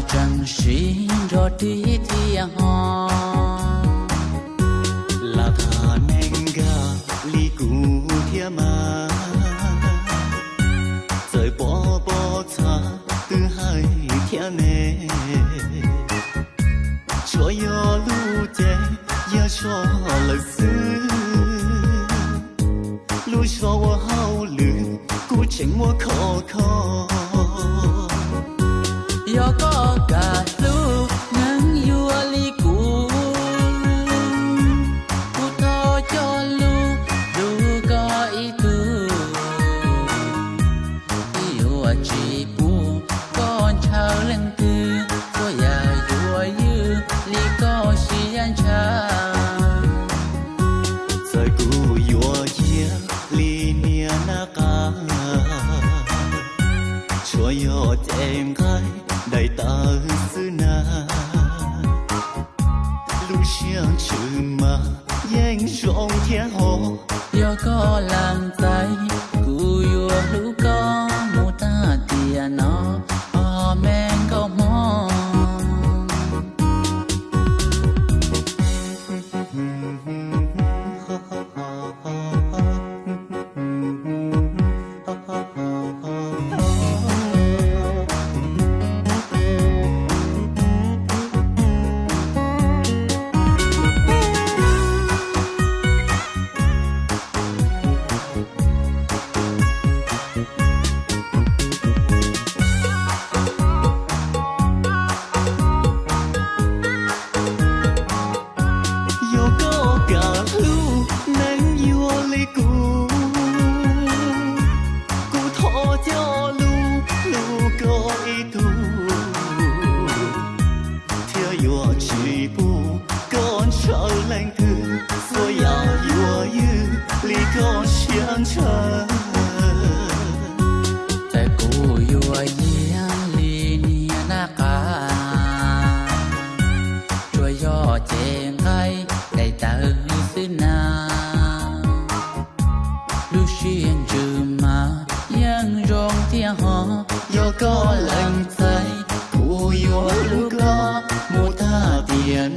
Tseem sib nrog ris thiab ho, lam tham neeg nkag li kuv thiab mas, txawm pom pom txha twb hais thiab ne. Tsuas yog lub cev yog tsho lawm xwb, lub tsho ua hauj lwm kuj tseem muaj khov kho. Yog koj kam hlub neeg yuav li kuv, kuv thov coj lug hlub koj ib tug. Yuav tsis pub koj ntshaw leej twg, txhua yam yuav ywj li koj siab ntshaw. Txawm kuv yuav yag li niag nab qa, tsuas yog cev nqaij daim tawv xwb na. Lub siab ntsws mas yeej zoo thiab ho, yog koj leej txiv, kuv yuav hlub koj mus tag tiam no, ob me nkauj hmoob. Yog koj kam hlub neeg yuav li kuv, kuv thov coj lug hlub koj ib tug, thiab yuav tsis pub koj ntshaw leej twg, txhua yam yuav ywj li koj siab ntshaw. Txawm kuv yuav yag li niag nab qa, tsuas yog cev nqaij daim tawv xwb na. Lub siab ntsws mas yeej zoo thiab ho, yog koj leej txiv, kuv yuav hlub koj mus tag tiam